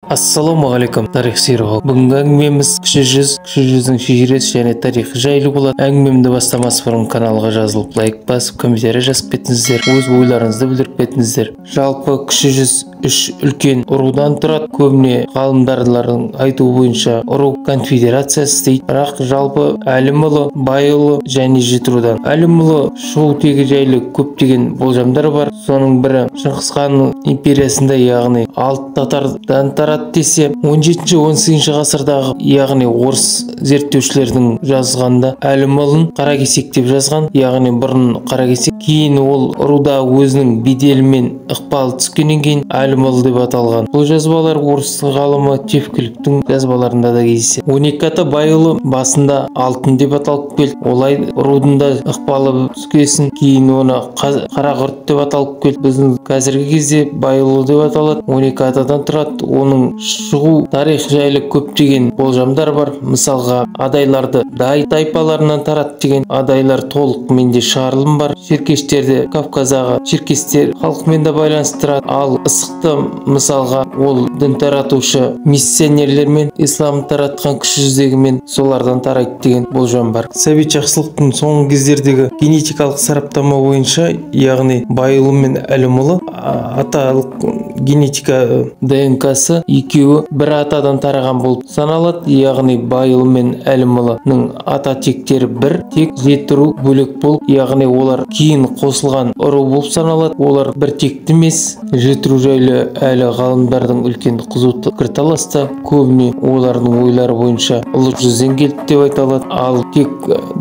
Ассалаумағалейкум, тарих сүйер. Бүгінгі әңгімеміз Кіші жүз, Кіші жүздің шежіресі және тарихы жайлы болады. Әңгімемді бастамас бұрын каналға жазылып, лайк басып, комментарий жазып кетіңіздер, өз ойларыңызды білдіріп кетіңіздер. Жалпы Кіші жүз үш үлкен рудан тұрады. Көбіне ғалымдардың айтуы бойынша ру конфедерациясы дейді. Бірақ жалпы Әлімұлы, Байұлы және Жетірудан. Әлімұлы шығу тегі жайлы көптеген болжамдар бар. Соның бірі Шыңғыс ханның империясында, яғни алты татардан тарады десе, 17-18 ғасырдағы, яғни орыс зерттеушілердің жазғанда Әлімұлын Қаракесек деп жазған, яғни бұрын Қаракесек, кейін ол руда өзінің беделімен ықпалы түскеннен кейін Әлімұлы деп аталған. Бұл жазбалар орыс ғалымы Тевкелевтің жазбаларында да кездеседі. 12 ата Байұлы басында Алтын деп аталып келді. Олай рудың да ықпалы түскесін кейін оны Қарақұрт деп аталып келді. Біздің қазіргі кезде Байұлы деп аталады. 12 атадан тұрады. Оның шығу тарих жайлы көптеген болжамдар бар. Мысалға, адайларды дай тайпаларынан тарат деген адайлар толық менде шығарылым бар. Черкештерді Кавказдағы черкестер халқымен де байланыстырады. Ал ысықты мысалға ол дін таратушы миссионерлермен, ислам таратқан Кіші жүздегімен солардан тарайды деген болжам бар. Сәбит Жақсылықтың соңғы кездердегі генетикалық сараптама бойынша, яғни Байұлы мен Әлімұлы аталық генетика ДНК-сы екеуі бір атадан тараған болып саналады. Яғни Байұлы мен Әлімұлының ата тектері бір, тек жеті ру бөлек болып, яғни олар кейін қосылған ру болып саналады. Олар бір текті емес. Жеті ру жайлы әлі ғалымдардың үлкен қызу пікірталаста, көбіне олардың ойлары бойынша Ұлы жүзден келді деп айталады. Ал тек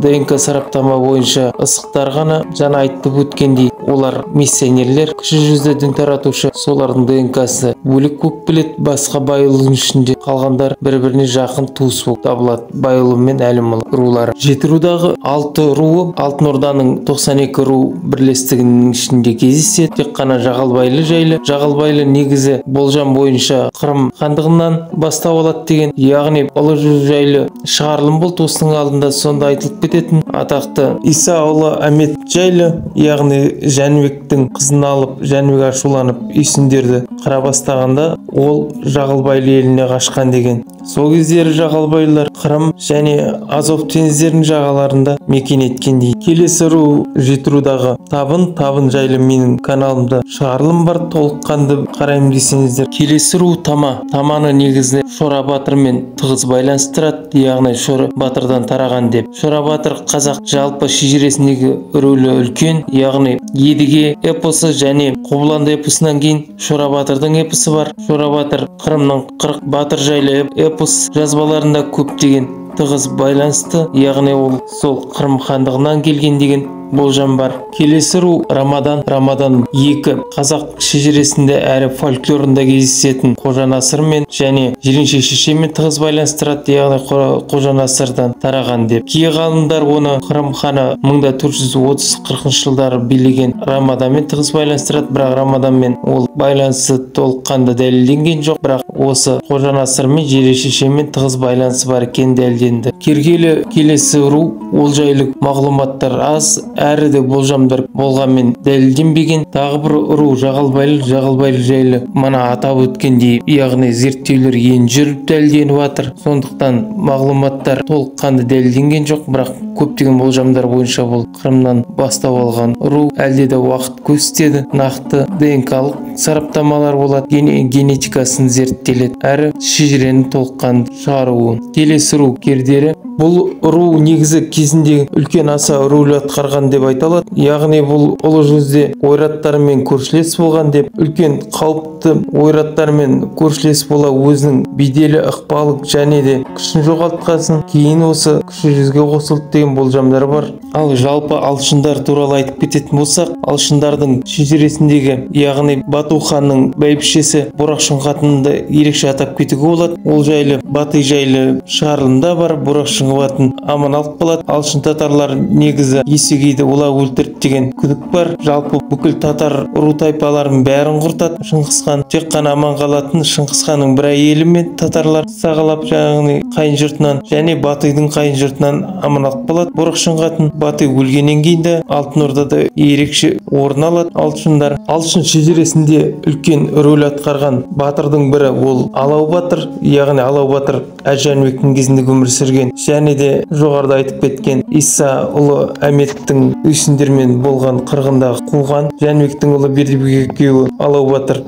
ДНК сараптама бойынша ысықтар ғана, жаңа айтып өткендей, олар миссионерлер, Кіші жүзді дін таратушы, солардың ДНК-сы бөлек болып келеді. Басқа Байұлының ішінде қалғандар бір-біріне жақын туыс болып табылады. Байұлы мен Әлімұлы рулары. Жеті рудағы алты руы Алтын Орданың 92 ру бірлестігінің ішінде кездеседі. Тек қана Жағалбайлы жайлы. Жағалбайлы негізі болжам бойынша Қырым хандығынан бастау алады деген, яғни Ұлы жүз жайлы шығарылым болды. Осының алдында сонда айтылып кететін атақты Исаұлы Әмет жайлы, яғни Жәнібектің қызын алып, Жәнібек ашуланып үйсіндерді қыра бастағанда ол Жағалбайлы еліне қашқан деген. Сол кездері Жағалбайлылар Қырым және Азов теңіздерінің жағаларында мекен еткен дейді. Келесі ру жеті рудағы Табын. Табын жайлы менің каналымда шығарылым бар, толыққанды қараймын десеңіздер. Келесі ру Тама. Таманы негізінде Шора батырмен тығыз байланыстырады, яғни Шора батырдан тараған деп. Шора батыр қазақ жалпы шежіресіндегі рөлі үлкен, яғни Едіге эпосы және Қобыланды эпосынан кейін Шора батырдың эпосы бар. Шора батыр Қырымның 40 батыр жайлы эпос жазбаларында көптеген тығыз байланысты, яғни ол сол Қырым хандығынан келген деген болжам бар. Келесі ру Рамадан. Рамадан екі қазақ шежіресінде әрі фольклорында кездесетін Қожанасырмен және Жиренше шешемен тығыз байланыстырады, яғни Қожанасырдан тараған деп. Кей ғалымдар оны Қырым ханы 1430-40 жылдары билеген Рамаданмен тығыз байланыстырады, бірақ Рамаданмен ол байланысы толыққанды дәлелденген жоқ, бірақ осы Қожанасыр мен Жиренше шешемен тығыз байланысы бар екені дәлелденді. Кергелі келесі ру, ол жайлы мағлұматтар аз, әрі де болжамдар болғанмен дәлелденбеген. Тағы бір ру Жағалбайлы. Жағалбайлы жайлы мана атап өткендей, яғни зерттеулер енді жүріп дәлелденіп жатыр, сондықтан мағлұматтар толыққанды дәлелденген жоқ, бірақ көптеген болжамдар бойынша бұл Қырымнан бастау алған ру. Әлде де уақыт көрсетеді, нақты ДНК-лық сараптамалар болады, генетикасын зерттеледі, әрі шежірені толыққанды шығаруы. Келесі ру Кердері. Бұл ру негізі кезінде үлкен аса рөл атқарған деп айталады, яғни бұл Ұлы жүзде ойраттармен көршілес болған деп, үлкен қауіпті ойраттармен көршілес бола өзінің беделі, ықпалы және де күшін жоғалтқасын кейін осы Кіші жүзге қосылды деген болжамдар бар. Ал жалпы алшындар туралы айтып кететін болсақ, алшындардың шежіресіндегі, яғни Бату ханның бәйбішесі Борақшын қатынды ерекше атап кетуге болады. Ол жайлы Батый жайлы шығарылымда бар. Борақшын Алшын қабатын аман алып қалады. Алшын татарлар негізі Есегейді олар өлтірді деген күдік бар. Жалпы бүкіл татар ру тайпаларын бәрін құртады Шыңғыс хан. Тек қана аман қалатын Шыңғыс ханның бір әйелі мен татарлар сағалап, яғни қайын жұртынан және Батыйдың қайын жұртынан аман алып қалады Борықшын қатын. Батый өлгеннен кейін де Алтын Ордада ерекше орын алады алшындар. Алшын шежіресінде үлкен рөл атқарған батырдың бірі ол Алау батыр, яғни Алау батыр Әз Жәнібектің кезінде өмір сүрген және де жоғарыда айтып кеткен Иса ұлы Әметтің үйсіндермен болған қырғында қуған Жәнібектің ұлы Бердібек екеуі Алау батыр.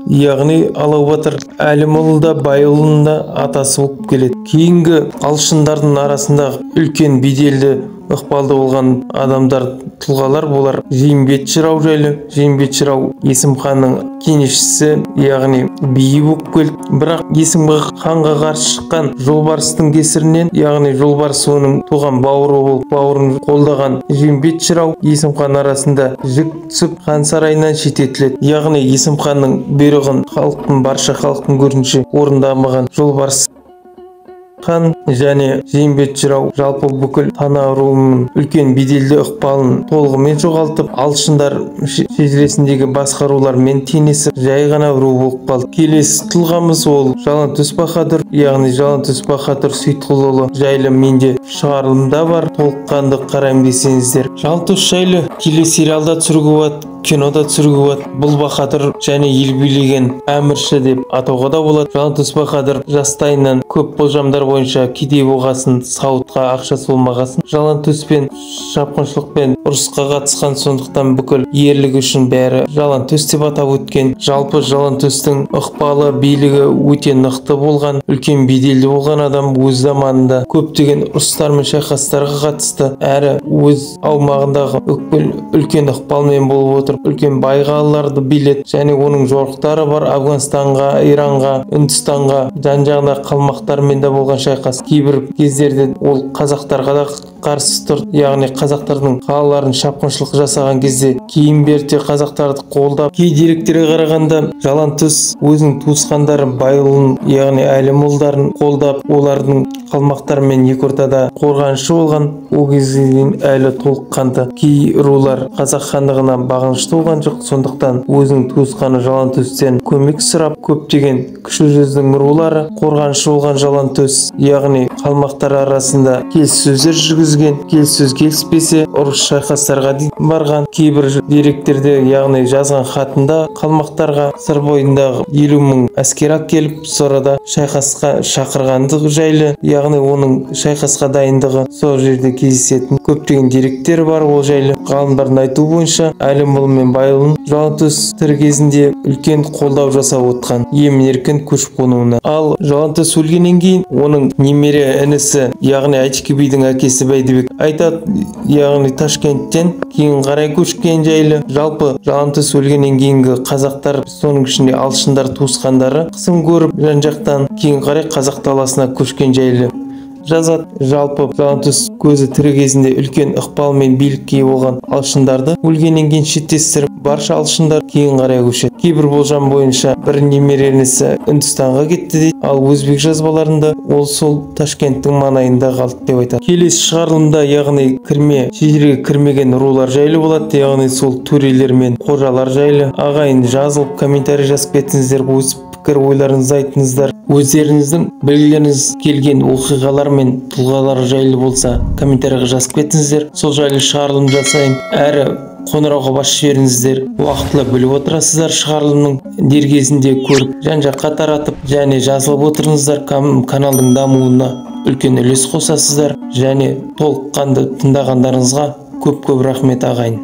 Яғни Алау батыр Әлімұлы да Байұлының да атасы болып келеді. Кейінгі алшындардың арасында үлкен беделді ықпалды болған адамдар, тұлғалар болар Жиімбет жырау жайлы. Жиімбет жырау Есім ханның кеңесшісі, яғни биі болып келді. Бірақ Есім ханға қарсы шыққан жолбарыстың кесірінен, яғни жолбарыс оның туған бауыры болып бауырын қолдаған Жиімбет жырау Есім хан арасында жік түсіп хан сарайынан шеттетіледі. Яғни Есім ханның бұйрығын халықтың, барша халықтың көрінше орындамаған жолбарыс хан және Жиімбет жырау жалпы бүкіл Тана руының үлкен беделді ықпалын толығымен жоғалтып, алшындар шежіресіндегі басқа рулармен теңесіп жай ғана ру болып қалды. Келесі тұлғамыз ол Жалаңтөс баһадүр, яғни Жалаңтөс баһадүр Сейітқұлұлы жайлы менде шығарылымда бар, толыққанды қараймын десеңіздер. Жалаңтөс жайлы телесериалда түсіруге болады, кинода түсіруге болады. Бұл баһадүр және ел билеген әмірші деп атауға да болады. Жалаңтөс баһадүр жастайынан көп болжамдар бойынша кедей болғасын, сауытқа ақшасы болмағасын Жалаңтөспен шапқыншылықпен ұрысқа қатысқан, сондықтан бүкіл ерлігі үшін бәрі Жалаңтөс деп атап өткен. Жалпы Жалаңтөстің ықпалы, билігі өте нықты болған, үлкен беделді болған адам. Өз заманында көптеген ұрыстар мен шайқастарға қатысты, әрі өз аумағындағы үлкен ықпалмен болып отыр. Үлкен бай қалаларды биледі және оның жорықтары бар. Афганстанға, Иранға, Үндістанға, жан-жағына қалмақтармен де болған шайқас. Кейбір кездерде ол қазақтарға да қарсы тұрды, яғни қазақтардың қалаларын шапқыншылық жасаған кезде кейін берте қазақтарды қолдап. Кей деректерге қарағанда Жалаңтөс өзінің туысқандары Байұлын, яғни Әлімұлдарын қолдап, олардың қалмақтармен екі ортада қорғаншы болған. Ол кезге дейін әлі толыққанды кей рулар қазақ хандығына бағынышты болған жоқ, сондықтан өзінің туысқаны Жалаңтөстен көмек сұрап, көптеген кіші жүздің рулары қорғаншы болған Жалаңтөс, яғни қалмақтар арасында келіссөздер жүргізген. Келіссөз келіспесе ұрыс шайқастарға дейін барған. Кейбір деректерде, яғни жазған хатында қалмақтарға Сыр бойындағы 50 мың әскер әкеліп, сонда шайқасқа шақырғандығы жайлы, яғни оның шайқасқа дайындығы сол жерде кездесетін көптеген деректер бар. Ол жайлы ғалымдардың айтуы бойынша Әлімұлы мен Байұлын Жалаңтөс тірі кезінде үлкен қолдау жасап отқан емін-еркін көшіп қонуына. Ал Жалаңтөс өлгеннен кейін оның немере інісі, яғни Әйтеке бидің әкесі Бәйдібек айтады, яғни Ташкенттен кейін қарай көшкен жайлы. Жалпы Жалаңтөс өлгеннен кейінгі қазақтар, соның ішінде алшындар туысқандары қысым көріп жан-жақтан кейін қарай қазақ даласына көшкен жайлы жазады. Жалпы Жалаңтөс көзі тірі кезінде үлкен ықпал мен билікке ие болған алшындарды өлгеннен кейін шеттестіріп, барша алшындар кейін қарай көшеді. Кейбір болжам бойынша бір немере інісі Үндістанға кетті дейді, ал өзбек жазбаларында ол сол Ташкенттің маңайында қалды деп айтады. Келесі шығарылымда, яғни кірме шежіреге кірмеген рулар жайлы болады, яғни сол төрелер мен қожалар жайлы. Ағайын, жазылып комментарий жазып кетіңіздер, өз пікір ойларыңызды айтыңыздар. Өздеріңіздің білгілеріңіз келген оқиғалар мен тұлғалар жайлы болса комментарийға жазып кетіңіздер, сол жайлы шығарылым жасайын. Әрі қоңырауға басып жіберіңіздер, уақытылы біліп отырасыздар, шығарылымның дер кезінде көріп жан-жаққа таратып және жазылып отырыңыздар. Каналдың дамуына үлкен үлес қосасыздар және толыққанды тыңдағандарыңызға көп-көп рахмет ағайын.